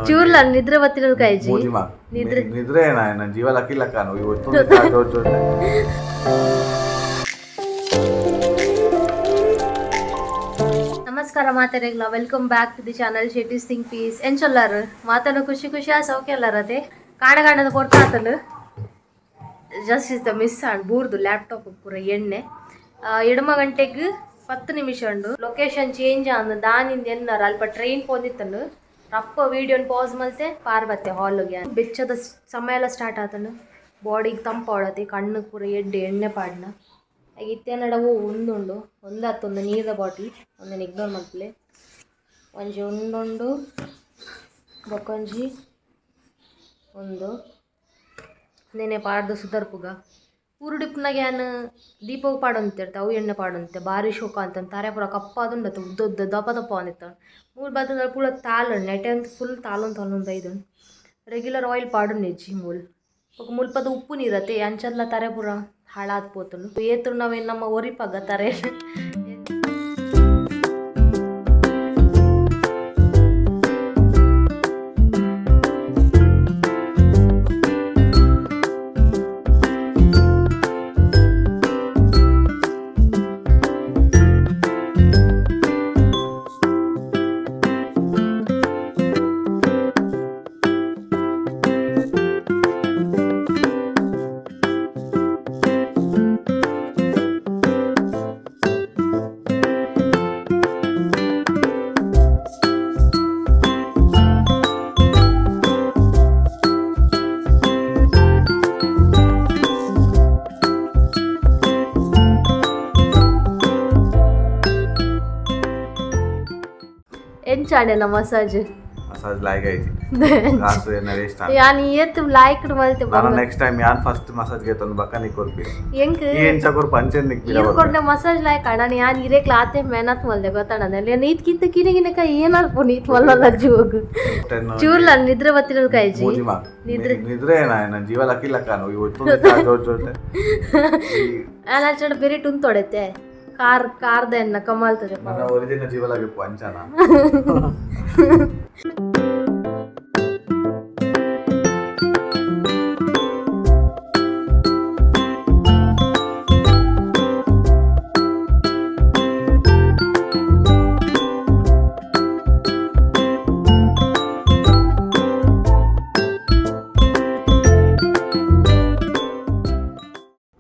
ಚೂರ್ಲ ನಿದ್ರೆ ಬತ್ತಿರೋದು ಕಾಯ್ಜಿ. ಮೋಜಿಮಾ. ನಿದ್ರೆ. ನಿದ್ರೆ ನನ್ನ ಜೀವ ಲಕ್ಕಿಲ್ಲಕ್ಕ ಇವತ್ತು ಜೋರ್ ಜೋರ್. ನಮಸ್ಕಾರ ಮಾತಾಡಗ್ಲ, welcome back to the channel Shetty Singh piece. ಎಂಚೊಲ್ಲಾರು ಮಾತಾಡೋ ಖುಷಿ ಖುಷಿ ಆ ಸೌಖ್ಯ ಅಲ್ಲಾರತೆ ಕಾಣ ಕಾಣದ ಕೊಡ್ತಾ ಆತನು ಜಸ್ಟ್ ಇತ್ತ ಮಿಸ್ ಆಂಡ್ ಬೂರ್ದು ಲ್ಯಾಪ್ಟಾಪ್ ಪೂರ ಎಣ್ಣೆ. ಎಡಮ ಗಂಟೆಗೆ 10 ನಿಮಿಷ ಉಂಡು. ಲೊಕೇಶನ್ ಚೇಂಜ್ ಅಂದ್ ದಾನಿಂದ ಎನ್ನಾರ ಅಲ್ಪ ಟ್ರೈನ್ ಪೋದಿತ್ತಂಡು. ರಪ್ಪ ವೀಡಿಯೋನ್ ಪಾಸ್ ಮಲ್ತೆ ಪಾರ್ಬತ್ತೆ ಹಾಲ್ಗೆ. ಬೆಚ್ಚದ ಸಮಯ ಎಲ್ಲ ಸ್ಟಾರ್ಟ್ ಆತನು. ಬಾಡಿಗೆ ತಂಪಾಡತಿ, ಕಣ್ಣು ಪೂರ ಎಡ್ಡೆ ಎಣ್ಣೆ ಪಾಡ್ನ. ಇತ್ತೆನಡವು ಒಂದುಂಡು ಒಂದತ್ತೊಂದು ನೀರದ ಬಾಟಲ್ ಒಂದನ್ನು ಇಗ್ನೋರ್ ಮಲ್ಪಲೆ. ಒಂಜಿ ಉಂಡುಂಡು ಬೊಕೊಂಜಿ ಒಂದು ನೆನೆ ಪಾಡ್ದು ಸುದರ್ಪುಗ ಊರುಡಿಪ್ಪುನಾಗ ಯಾನ್ ದೀಪಗ್ ಪಾಡೊಂತಿರ್ತೆ ಅವು ಎಣ್ಣೆ ಪಾಡೊಂತೆ ಬಾರಿ ಶೋಕ ಅಂತ ತಾರೆ ಪೂರ ಕಪ್ಪಾದುಂಡತ ಉದ್ದ ಉದ್ದ ದಪ್ಪ ದಪ್ಪ ಒಂದಿತ್ತ. ಮೂಲು ಬತ್ತದ ಪೂರ ತಾಲುಂಡು ನೆಟೆ ಅಂತ ಫುಲ್ ತಾಲೊಂದು ತಾಲೊಂದು ಐದುಂಡು. ರೆಗ್ಯುಲರ್ ಆಯಿಲ್ ಪಾಡುಂಡು ಮೂಲು ಬೊಕ ಮುಲ್ಪದ ಉಪ್ಪು ನೀರತ್ತೆ ಅಂಚದ್ಲ ತಾರೆ ಪೂರ ಹಾಳಾದ್ ಪೋತುಂಡು. ಏತುಂಡು ನಾವೇನು ನಮ್ಮ ಒರಿಪಗ ತಾರೆ. ಎಂಚಾಂಡೆನ ಮಸಾಜ್? ಮಸಾಜ್ ಲಾಯ್ಕ್ ಐತಿ, ಕಾಸು ಏನ ವೇಸ್ಟ್. ಯಾನ್ ಏತ್ ಲಾಯ್ಕ್ ಮಲ್ತೆ. ನಾನು ನೆಕ್ಸ್ಟ್ ಟೈಮ್ ಯಾನ್ ಫಸ್ಟ್ ಮಸಾಜ್ ಗೆ ತಂದು ಬಕ್ಕ ನೀ ಕೊರ್ಪಿ. ಎಂಕ್ ಈ ಎಂಚ ಕೊರ್ಪ ಅಂಚೆನ್ ನಿಕ್ ಈರ್ ಕೊಡ್ನ ಮಸಾಜ್ ಲಾಯ್ಕ್ ಅಣ್ಣ. ಯಾನ್ ಇರೇಕ್ಲ ಆತೆ ಮೆಹನತ್ ಮಲ್ದೆ ಗೊತ್ತಣ್ಣ. ನೀತ್ ಕಿತ್ತ ಕಿನ ಕಿನಕ ಏನಾಲ್ಪು ನೀತ್ ಮಲ್ಲ ಜೋಗ್ ಚೂರ್ಲ ನಿದ್ರೆ ಬತ್ತಿರೋದು ಕಾಯ್ಜಿ. ಮೋಜಿಮಾ. ನಿದ್ರೆ. ನಿದ್ರೆ ನನ್ನ ಜೀವ ಲಕ್ಕಿಲ್ಲಕ್ಕ ಇವತ್ತು ಜೋರ್ ಜೋರ್. ನಾನು ಬೇರೆ ಟುನ್ ತೊಡೆತೆ ಕಾರ್ ಕಾರ್ದ ಎನ್ನ ಕಮಾಲ್ ತೋಜ. ನನ್ನ ಒರಿಜಿನ ಜೀವ ಲಗಿಪ್ಪು ಅಂಚನ.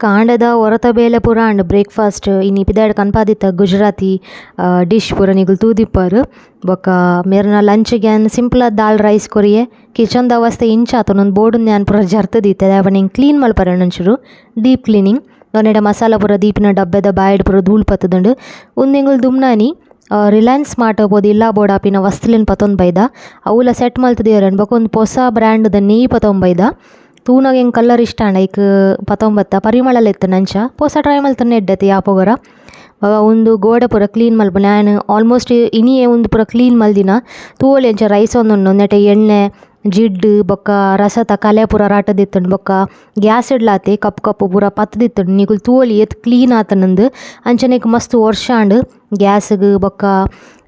ಕಾಂಡದ ಒರತ ಬೇಲೆ ಪೂರ ಅಂಡ್ ಬ್ರೇಕ್ಫಾಸ್ಟ್ ಇನಿ ಪಿದಾಯ್ಡ್ ಕನ್ಪಾದಿತ್ತ ಗುಜರಾತಿ ಡಿಶ್ ಪೂರ ನಿಗುಲ್ ತೂದಿಪ್ಪರ್. ಬೊಕ್ಕ ಮೇರ್ನ ಲಂಚ್ ಯಾನ್ ಸಿಂಪಲ್ ದಾಲ್ ರೈಸ್ ಕೊರಿಯೆ. ಕಿಚನ್ ದ ಅವಸ್ಥೆ ಇಂಚ ಆತುಂಡು. ಒಂದ್ ಬೋರ್ಡ್ ಯಾನ್ ಪೂರ ಜರ್ತದಿತ್ತೆ ದಾಯೆ ಪಂಡ ಕ್ಲೀನ್ ಮಲ್ಪರೆ ಒಂಚೂರು ಡೀಪ್ ಕ್ಲೀನಿಂಗ್. ಒಂನೆಡೆ ಮಸಾಲ ಪೂರ ದೀಪಿನ ಡಬ್ಬೆದ ಬಾಯ್ಡ್ ಪೂರ ಧೂಳ್ ಪತ್ತುದುಂಡು. ಉಂದು ಎಂಗುಲು ದುಮ್ನಾನಿ ರಿಲಯನ್ಸ್ ಸ್ಮಾರ್ಟ್ ಪೋದು ಇಲ್ಲ ಬೋಡಾಪಿನ ವಸ್ತುಲೆನ್ ಪತೊಂದು ಬೈದ. ಅವುಲ ಸೆಟ್ ಮಲ್ತ್ ದೀಯೆರ್. ಬೊಕ ಒಂಜಿ ಪೊಸ ಬ್ರ್ಯಾಂಡ್ ದ ನೆಯ್ ಪತೊಂದು ಬೈದ. ತೂನಗ ಎಂಕ್ ಕಲರ್ ಇಷ್ಟ ಆಂಡ್ ಐಕ್ ಪತೊಂಬತ್ತ ಪರಿಮಳಲ ಇತ್ತ್ಂಡ್. ಅಂಚ ಪೊಸ ಟ್ರೈ ಮಲ್ತುಂಡ ಎಡ್ಡೆತೆ ಯಾಪೊಗೊರ. ಉಂದು ಗೋಡೆ ಪೂರ ಕ್ಲೀನ್ ಮಲ್ಪುನೆ ಆಯನ್ ಆಲ್ಮೋಸ್ಟ್ ಇನಿಯೇ ಉಂದು ಪೂರ ಕ್ಲೀನ್ ಮಲ್ದಿನ. ತೂವೊಲಿ ಅಂಚ ರೈಸ್ ಒಂದುಂಡು. ನೆಟೆ ಎಣ್ಣೆ ಜಿಡ್ಡು ಬೊಕ್ಕ ರಸತ ಕಲೆ ಪೂರ ರಾಟದಿತ್ತುಂಡು. ಬೊಕ್ಕ ಗ್ಯಾಸ್ ಡ್ಲಾತೆ ಕಪ್ಪು ಕಪ್ಪು ಪೂರ ಪತ್ತುದಿತ್ತುಂಡು. ನಿಕುಲು ತೂವೊಲಿ ಏತ್ ಕ್ಲೀನ್ ಆತುಂಡು. ಅಂಚನೆ ಐಕ್ ಮಸ್ತ್ ವರ್ಷ ಆಂಡ್ ಗ್ಯಾಸ್ಗ್. ಬೊಕ್ಕ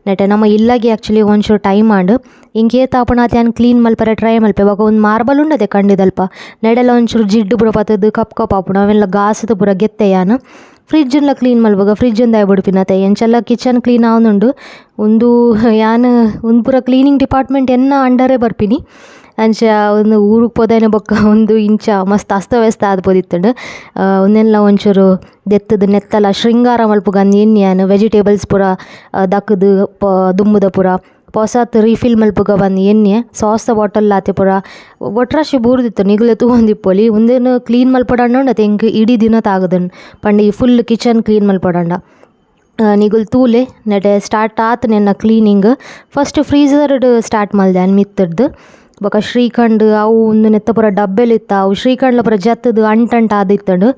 ನೆಟೆ ನಮ್ಮ ಇಲ್ಲಗೆ ಆಕ್ಚುಲಿ ಒಂಚೂರು ಟೈಮ್ ಆಂಡ್. ಎಂಕ್ ಏತ್ ಆಪುಂಡು ಯಾನ್ ಕ್ಲೀನ್ ಮಲ್ಪರೆ ಟ್ರೈ ಮಲ್ಪೆ. ಬೊಕ ಒಂಜಿ ಮಾರ್ಬಲ್ ಉಂಡತೆ ಕಂಡಿದಲ್ಪ ನೆಡೆಲ ಒಂಚೂರು ಜಿಡ್ಡು ಪೂರ ಪತ್ತುದು ಕಪ್ಪು ಕಪ್ಪು ಆಪುಂಡು. ಅವೆನ್ಲ ಗಾಸ್ದ ಪೂರ ಗೆತ್ತೆ ಯಾನ್. ಫ್ರಿಡ್ಜ್ ನ್ಲ ಕ್ಲೀನ್ ಮಲ್ಪುಗ. ಫ್ರಿಡ್ಜ್ ದಾಯೆ ಬುಡ್ಪಿನತೆ. ಎಂಚಲ ಕಿಚನ್ ಕ್ಲೀನ್ ಆವೊಂದುಂಡು. ಉಂದು ಯಾನ್ ಉಂದು ಪೂರ ಕ್ಲೀನಿಂಗ್ ಡಿಪಾರ್ಟ್ಮೆಂಟ್ ಎನ್ನ ಅಂಡರೇ ಬರ್ಪಿನಿ. ಅಂಚ ಉಂದು ಊರುಗ್ ಪೋದಾಯಿನ ಬೊಕ್ಕ ಉಂದು ಇಂಚ ಮಸ್ತ್ ಅಸ್ತವ್ಯಸ್ತ ಆದ್ ಪೋದಿತ್ತುಂಡು. ಉಂದೆನ್ಲ ಒಂಚೂರು ದೆತ್ತುದು ನೆತ್ತಲ ಶೃಂಗಾರ ಮಲ್ಪುಗ ಅಂದ್ ಎನ್ನಿ ಯಾನ್. ವೆಜಿಟೇಬಲ್ಸ್ ಪೂರ ದಕ್ಕುದು ದುಂಬುದ ಪೂರ ಪೊಸತ್ ರೀಫಿಲ್ ಮಲ್ಪುಗ ಪಂದ್ ಎನ್ನಿಯೆ. ಸಾಸ್ ದ ಬಾಟಲ್ ಆತೆ ಪೂರ ಒಟ್ರಾಶಿ ಬೂರ್ದಿತ್ತು. ನಿಗುಲೆ ತೂವೊಂದಿಪ್ಪೊಲಿ. ಉಂದೆನ್ ಕ್ಲೀನ್ ಮಲ್ಪೊಡಾಂಡ ಉಂಡತೆ ಎಂಕ್ ಇಡೀ ದಿನ ತಾಗುದುಂಡು ಪಂಡ ಈ full kitchen clean ಮಲ್ಪೊಡಾಂಡ. ನಿಗುಲು ತೂಲೆ ನೆಟೆ ಸ್ಟಾರ್ಟ್ ಆತುಂಡು ಎನ್ನ cleaning. First freezer ಡ್ ಸ್ಟಾರ್ಟ್ ಮಲ್ದೆ ಯಾನ್ ಮಿತ್ತುರ್ದು. ಬೊಕ ಶ್ರೀಖಂಡ್ ಅವು ಉಂದು ನೆತ್ತ ಪೂರ ಡಬ್ಬೆಲು ಇತ್ತ. ಅವು ಶ್ರೀಖಂಡ್ಲ ಪೂರ ಜತ್ತುದು ಅಂಟ್ ಅಂಟ್ ಆದಿತ್ತುಂಡು.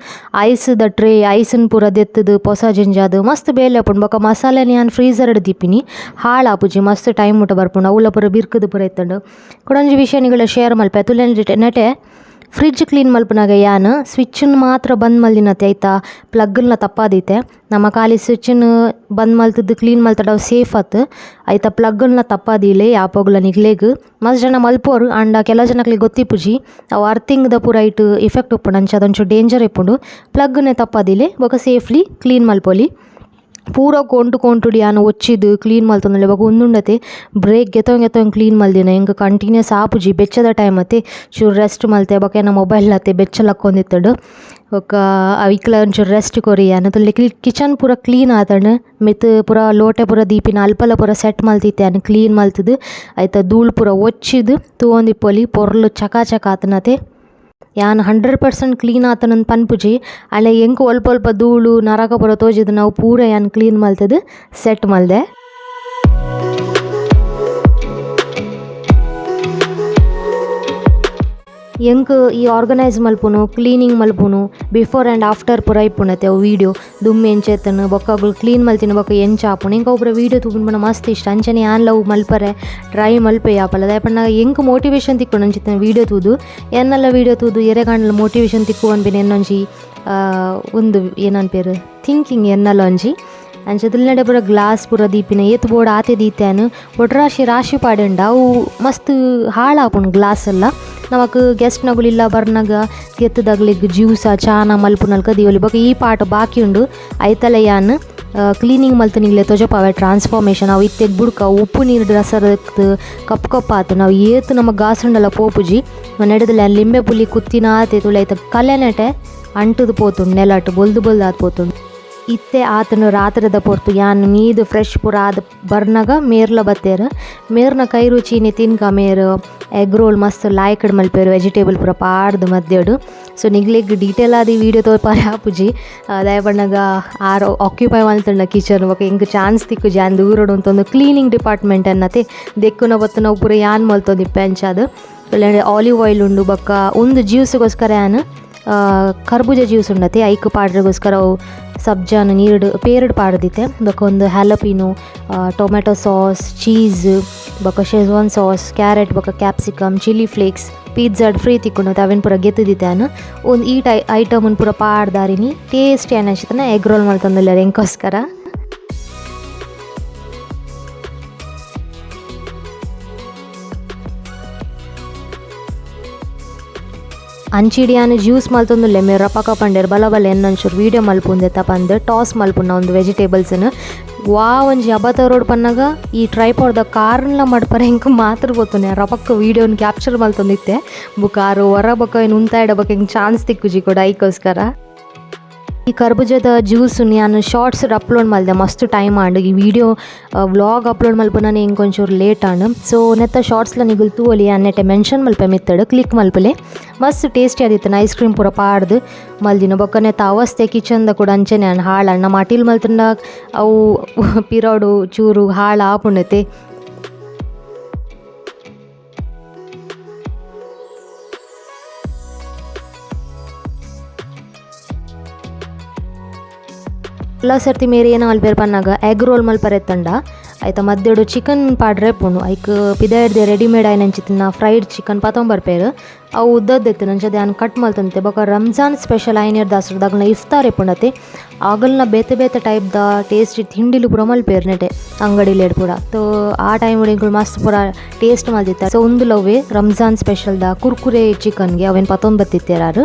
ಐಸ್ ದ ಟ್ರೇ ಐಸ್ ನ್ ಪೂರ ದೆತ್ತುದು ಪೊಸ ಜಿಂಜಾದ್ ಮಸ್ತ್ ಬೇಲೆ ಆಪುಂಡು. ಬೊಕ ಮಸಾಲೆನ್ ಯಾನ್ ಫ್ರೀಜರ್ ಡ್ ದೀಪಿನಿ, ಹಾಳಾಪುಜಿ, ಮಸ್ತ್ ಟೈಮ್ ಮುಟ ಬರ್ಪುಂಡು. ಅವುಲ ಪೂರ ಬಿರ್ಕುದು ಪೂರ ಇತ್ತುಂಡು. ಕುಡೊಂಜಿ ವಿಷಯ ನಿಗುಲ ಶೇರ್ ಮಲ್ಪೆ ತುಲೆ ನೆಟೆ Fridge clean ಮಲ್ಪುನಗ ಯಾನ್ ಸ್ವಿಚ್ ಮಾತ್ರ ಬಂದ್ ಮಲ್ದಿನತೆ ಐತ ಪ್ಲಗ್ ಲ ತಪ್ಪಾದಿತ್ತೆ. ನಮ ಖಾಲಿ ಸ್ವಿಚ್ ನ್ ಬಂದ್ ಮಲ್ತುದು ಕ್ಲೀನ್ ಮಲ್ತಡ ಅವು ಸೇಫ್ ಅತ್ ಐತ ಪ್ಲಗ್ ನ್ಲ ತಪ್ಪಾದೀಲೆ ಯಾಪೊಗ್ಲ ನಿಕ್ಲೆಗ್ ಮಸ್ತ್ ಜನ ಮಲ್ಪುವೆರ್ ಆಂಡ ಕೆಲವು ಜನಕ್ಲೆಗ್ ಗೊತ್ತಿಪ್ಪುಜಿ ಅವು ಅರ್ಥಿಂಗ್ ದ ಪೂರ ಐಟ್ ಎಫೆಕ್ಟ್ ಉಪ್ಪುಂಡು ಅಂಚಾದ್ ಒಂಚೂರು ಡೇಂಜರ್ ಇಪ್ಪುಂಡು. ಪ್ಲಗ್ ನೆ ತಪ್ಪಾದೀಲೆ ಬೊಕ ಸೇಫ್ಲಿ ಕ್ಲೀನ್ ಮಲ್ಪೊಲಿ. ಪೂರ ಕೊಂಟು ಕೊಂಟುಡು ಯಾನ್ ಒಚ್ಚಿದ್ ಕ್ಲೀನ್ ಮಲ್ತೊಂದುಲ್ಲೆ ಬೊಕ ಉಂದುಂಡತೆ ಬ್ರೇಕ್ ಗೆತೊಂದು ಗೆತೊಂದು ಕ್ಲೀನ್ ಮಲ್ದಿನ ಎಂಕ್ ಕಂಟಿನ್ಯೂಸ್ ಆಪುಜಿ ಬೆಚ್ಚದ ಟೈಮ್ ಅತೆ ಚೂರು ರೆಸ್ಟ್ ಮಲ್ತೆ ಬೊಕ ಎನ್ನ ಮೊಬೈಲ್ ಅತೆ ಬೆಚ್ಚ ಲಕ್ಕೊಂದಿತ್ತುಂಡು ಬೊಕ ಐಕ್ಲ ಒಂಚೂರು ರೆಸ್ಟ್ ಕೊರಿ ಯಾನ್ ತೂಲೆ ಕಿಚನ್ ಪೂರ ಕ್ಲೀನ್ ಆತುಂಡು ಮಿತ್ತ್ ಪೂರ ಲೋಟೆ ಪೂರ ದೀಪಿನ ಅಲ್ಪಲ ಪೂರ ಸೆಟ್ ಮಲ್ತಿತ್ತೆ ಯಾನ್ ಕ್ಲೀನ್ ಮಲ್ತುದು ಐತ ಧೂಳು ಪೂರ ಒಚ್ಚಿದ್ ತೂವೊಂದಿಪ್ಪೊಲಿ ಪೊರ್ಲು ಚಕ ಚಕ ಆತುನತೆ. ಯಾನ್ 100% ಕ್ಲೀನ್ ಆತುಂಡು ಪನ್ಪುಜಿ ಆಂಡ ಎಂಕ್ ಒಲ್ಪ ಒಲ್ಪ ಧೂಳು ನರಕ ಪೂರ ತೋಜಿದ್ ಅವು ಪೂರ ಯಾನ್ ಕ್ಲೀನ್ ಮಲ್ತುದು ಸೆಟ್ ಮಲ್ದೆ. ಎಂಕ್ ಈ ಆರ್ಗನೈಸ್ ಮಲ್ಪುನು ಕ್ಲೀನಿಂಗ್ ಮಲ್ಪುನು before and after ಪೂರ ಇಪ್ಪುನತೆ ಅವು ವೀಡಿಯೋ ದುಂಬು ಎಂಚ ಇತ್ತುಂಡು ಬೊಕ್ಕ ಅಗುಲು ಕ್ಲೀನ್ ಮಲ್ತಿನ ಬೊಕ್ಕ ಎಂಚ ಆಪುಂಡು ಎಂಕ್ ಅವು ಪೂರ ವೀಡಿಯೋ ತೂಪುನ ಮಸ್ತ್ ಇಷ್ಟ. ಅಂಚನೆ ಯಾನ್ಲ ಅವು ಮಲ್ಪರೆ ಟ್ರೈ ಮಲ್ಪೆ ಯಾಪಲ ದಾಯೆ ಪಂಡ ಎಂಕ್ ಮೋಟಿವೇಶನ್ ತಿಕ್ಕುಂಡು ಅಂಚಿತ್ತಿನ ವೀಡಿಯೋ ತೂದು ಎನ್ನಲ ವೀಡಿಯೋ ತೂದು ಎರೆಗಾಂಡಲ ಮೋಟಿವೇಶನ್ ತಿಕ್ಕು ಪನ್ಪಿನ ಎನ್ನೊಂಜಿ ಉಂದು ಏನನ್ಪೆರ್ ಥಿಂಕಿಂಗ್ ಎನ್ನಲ ಒಂಜಿ. ಅಂಚ ತುಳುನಾಡ ಪೂರ ಗ್ಲಾಸ್ ಪೂರ ದೀಪಿನ ಏತ್ ಬೋಡು ಆತೆ ದೀತ್ಯಾನ್ ಒಟ್ರಾಶಿ ರಾಶಿ ಪಾಡ್ಯಂಡ ಅವು ಮಸ್ತ್ ಹಾಳಾಪುಂಡು ಗ್ಲಾಸ್ ಎಲ್ಲ. ನಮಕ್ ಗೆಸ್ಟ್ ನಗುಲು ಇಲ್ಲ ಬರ್ನಗ ಗೆತ್ತುದಗ್ಲೆಗ್ ಜ್ಯೂಸ ಚಾನ ಮಲ್ಪುನಲ್ಕ ದೀವೊಲಿ. ಬೊಕ ಈ ಪಾಟ್ ಬಾಕಿ ಉಂಡು ಐತಲ ಯಾನ್ ಕ್ಲೀನಿಂಗ್ ಮಲ್ತುನಿಗ್ಲೆ ತೊಜಪಾವೆ ಟ್ರಾನ್ಸ್ಫಾರ್ಮೇಷನ್ ಅವು ಇತ್ತೆಗ್ ಬುಡ್ಕ ಉಪ್ಪು ನೀರು ರಸರಕ್ತ್ ಕಪ್ ಕಪ್ ಆತುಂಡು ಅವು ಏತ್ ನಮ ಗಾಸುಂಡಲ ಪೋಪುಜಿ. ನೆಡದಲ ಲಿಂಬೆ ಪುಲಿ ಕುತ್ತಿನ ಆತೆ ತುಲೆ ಐತ ಕಲೆನೆಟೆ ಅಂಟುದು ಪೋತುಂಡು ನೆಲಟ್ ಬೊಲ್ದು ಬೊಲ್ದು ಆತ್ ಪೋತುಂಡು. ಇತ್ತೆ ಆತುಂಡು ರಾತ್ರೆದ ಪೊರ್ತು ಯಾನ್ ಮೀದ್ ಫ್ರೆಶ್ ಪೂರ ಆದ್ ಬರ್ನಗ ಮೇರ್ಲ ಬತ್ತೆರ್ ಮೇರ್ನ ಕೈ ರುಚಿನಿ ತಿನ್ಕ ಮೇರ್ ಎಗ್ ರೋಲ್ ಮಸ್ತ್ ಲಾಯ್ಕಡ್ ಮಲ್ಪೆರ್ ವೆಜಿಟೇಬಲ್ ಪೂರ ಪಾಡ್ದ್ ಮದ್ಯಡ್. ಸೊ ನಿಗ್ಲೆಗ್ ಡೀಟೇಲ್ ಆದ್ ಈ ವೀಡಿಯೋ ತೋರ್ಪಾರೆ ಆಪುಜಿ ದಾಯೆ ಪನ್ನಗ ಆರ್ ಆಕ್ಯುಪೈ ಮಲ್ತುಂಡ ಕಿಚನ್ ಬೊಕ ಎಂಕ್ ಚಾನ್ಸ್ ತಿಕ್ಕುಜಿ ಯಾನ್ ದೂರಡ್ ಉಂತೊಂದು ಕ್ಲೀನಿಂಗ್ ಡಿಪಾರ್ಟ್ಮೆಂಟ್ ಅನ್ನತೆ ದೆಕ್ಕುನ ಬತ್ತುನ ಪೂರ ಯಾನ್ ಮಲ್ತೊಂದಿಪ್ಪೆ ಅಂಚಾದ್. ಆಲಿವ್ ಆಯಿಲ್ ಉಂಡು ಬೊಕ ಉಂದು ಜ್ಯೂಸ್ಗೋಸ್ಕರ ಯಾನ್ ಕರ್ಬೂಜ ಜ್ಯೂಸ್ ಉಂಡತೆ ಐಕ್ ಪಾಡ್ರೆಗೋಸ್ಕರ ಅವು ಸಬ್ಜಾನ್ ನೀರ್ಡ್ ಪೇರ್ಡ್ ಪಾಡ್ದಿತ್ತೆ. ಬೊಕ ಒಂದು ಹ್ಯಾಲಪಿನೋ tomato sauce cheese ಬೊಕ Schezwan sauce carrot ಬೊಕ capsicum chilli flakes ಪಿಜ್ಜಾಡ್ free ತಿಕ್ಕುಂಡು ಅವೆನ್ ಪೂರ ಗೆತ್ತುದಿತ್ತೆ ಯಾನ್. ಉಂದು ಈ ಐಟಮ್ ಪೂರ ಪಾಡ್ದಾರಿನಿ ಟೇಸ್ಟಿ ಆಯಿನಂಚಿತ್ತಿನ ಎಗ್ ರೋಲ್ ಮಲ್ತೊಂದುಲ್ಲೆರ್ ಎಂಕೋಸ್ಕರ. ಅಂಚಿಡ್ ಯಾನ್ ಜ್ಯೂಸ್ ಮಲ್ತೊಂದುಲ್ಲೆ ಮೇರ್ ರಪಕ ಪಂಡೆರ್ ಬಲ ಬಲ ಎನ್ನೊಂಚೂರು ವೀಡಿಯೋ ಮಲ್ಪುಂದೆತ್ತ ಪಂದ್ ಟಾಸ್ ಮಲ್ಪುನ ಉಂದು ವೆಜಿಟೇಬಲ್ಸ್ ನ್ ವಾ ಒಂಜಿ ಅಬತರೋಡ್ ಪನ್ನಗ ಈ ಟ್ರೈಪಾಡ್ ದ ಕಾರ್ನ್ಲ ಮಡ್ಪರೆ ಎಂಕ್ ಮಾತ್ರ ಪೋತುನೆ ರಪಕ್ಕ ವೀಡಿಯೋನ್ ಕ್ಯಾಪ್ಚರ್ ಮಲ್ತೊಂದಿತ್ತೆ ಬೊಕ ಆರ್ ಒರ ಬೊಕ ಐನ್ ಉಂತಾಯಡ ಬೊಕ ಎಂಕ್ ಚಾನ್ಸ್ ತಿಕ್ಕುಜಿ ಕೂಡ ಐಕೋಸ್ಕರ. ಈ ಕರ್ಬೂಜದ ಜ್ಯೂಸ್ ಯಾನ್ ಶಾರ್ಟ್ಸ್ ಅಪ್ಲೋಡ್ ಮಲ್ದೆ ಮಸ್ತ್ ಟೈಮ್ ಆಂಡ್ ಈ video vlog upload ಮಲ್ಪುನನೆ ಎಂಕ್ ಒಂಚೂರು ಲೇಟ್ ಆಂಡ್. ಸೊ ನೆತ್ತ ಶಾರ್ಟ್ಸ್ ಲ ನಿಗುಲು ತೂವೊಲಿ ಯಾನ್ ನೆಟೆ ಮೆನ್ಷನ್ ಮಲ್ಪೆ ಮಿತ್ತಡ್ ಕ್ಲಿಕ್ ಮಲ್ಪುಲೆ ಮಸ್ತ್ ಟೇಸ್ಟಿ ಆದಿತ್ತುಂಡು ಐಸ್ ಕ್ರೀಮ್ ಪೂರ ಪಾಡ್ದ್ ಮಲ್ದಿನ. ಬೊಕ ನೆತ್ತ ಅವಸ್ಥೆ ಕಿಚನ್ ದ ಕೂಡ ಅಂಚನೆ ಆಂಡ್ ಹಾಳ್ ನಮ ಅಟಿಲ್ ಮಲ್ತುಂಡ ಅವು ಪಿರವುಡು ಚೂರು ಹಾಳ್ ಆಪುಂಡತೆ. ಕೆಲವು ಸರ್ತಿ ಮೇರ್ ಏನ ಮಲ್ಪೆರ್ ಪನ್ನಗ ಎಗ್ ರೋಲ್ ಮಲ್ಪರೆ ಇತ್ತುಂಡ ಐತ ಮದ್ಯಡು ಚಿಕನ್ ಪಾಡ್ರೆ ಇಪ್ಪುಂಡು ಐಕ್ ಪಿದಯ್ಡ್ದ್ ರೆಡಿಮೇಡ್ ಆಯಿನಂಚಿತ್ತಿನ ಫ್ರೈಡ್ ಚಿಕನ್ ಪತೊಂಬರ್ಪೆರ್ ಅವು ಉದ್ದದ್ದು ಇತ್ತುಂಡು ಅಂಚಾದ್ ಯಾನ್ ಕಟ್ ಮಲ್ತೊಂದಿತ್ತೆ. ಬೊಕ ರಂಜಾನ್ ಸ್ಪೆಷಲ್ ಆಯಿನೆರ್ದ್ ಅಗಲ್ನ ಇಫ್ತಾರ್ ಇಪ್ಪುಂಡತೆ ಅಗಲ್ನ ಬೇತೆ ಬೇತೆ ಟೈಪ್ ದ ಟೇಸ್ಟಿ ತಿಂಡಿಲು ಪೂರ ಮಲ್ಪೆರ್ ನೆಟೆ ಅಂಗಡಿಲೆಡ್ ಪೂರ. ಸೊ ಆ ಟೈಮ್ ಎಂಕುಲು ಮಸ್ತ್ ಪೂರ ಟೇಸ್ಟ್ ಮಲ್ದಿತ್ತ. ಸೊ ಉಂದುಲವ್ವೆ ರಂಜಾನ್ ಸ್ಪೆಷಲ್ ದ ಕುರ್ಕುರೆ ಚಿಕನ್ ಗೆ ಅವೆನ್ ಪತೊಂದು ಬತ್ತಿತ್ತೆರ್ ಆರ್.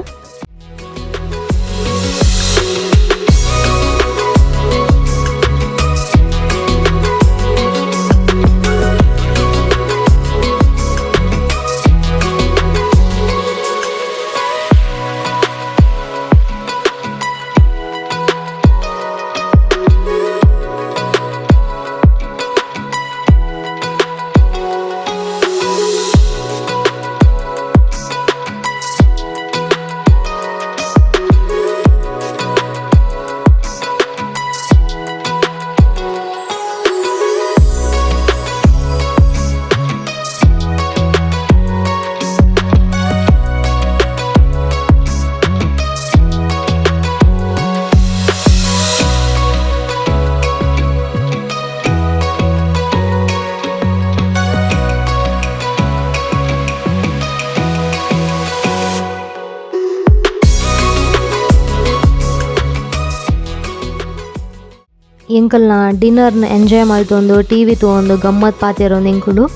ಎಂಕಲ್ನ ಡಿನ್ನರ್ನ ಎಂಜಾಯ್ ಮಲ್ತೊಂದು, ಟಿವಿ ತೂವೊಂದು, ಗಮ್ಮತ್ ಪಾತೆರೊಂದು ಎಂಕುಲು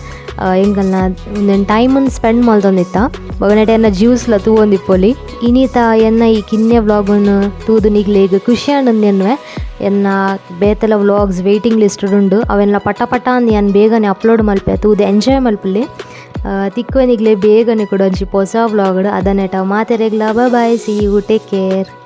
ಎಂಕಲ್ನ ಉಂದೆನ್ ಟೈಮನ್ನು ಸ್ಪೆಂಡ್ ಮಲ್ತೊಂದಿತ್ತ. ಬೊಕ ನೆಟೆ ಎನ್ನ ಜ್ಯೂಸ್ಲ ತೂವೊಂದಿಪ್ಪೊಲಿ. ಇನಿತ ಎನ್ನ ಈ ಕಿನ್ಯ ವ್ಲಾಗನ್ನು ತೂದು ನಿಕ್ಲೆಗ್ ಖುಷಿ ಆಂಡ್ ಎನ್ನುವೆ. ಎನ್ನ ಬೇತೆಲ ವ್ಲಾಗ್ಸ್ ವೇಟಿಂಗ್ ಲಿಸ್ಟ್ ಉಂಡು. ಅವೆನ್ಲ ಪಟ ಪಟ ಅಂದ್ ಯಾನ್ ಬೇಗನೆ ಅಪ್ಲೋಡ್ ಮಲ್ಪೆ. ತೂದು ಎಂಜಾಯ್ ಮಲ್ಪುಲೆ. ತಿಕ್ಕುವೆ ನಿಕ್ಲೆ ಬೇಗನೆ ಕುಡೊಂಜಿ ಪೊಸ vlog. ಅದನೇಟ ಮಾತೆರೆಗ್ಲ bye, see you, take care.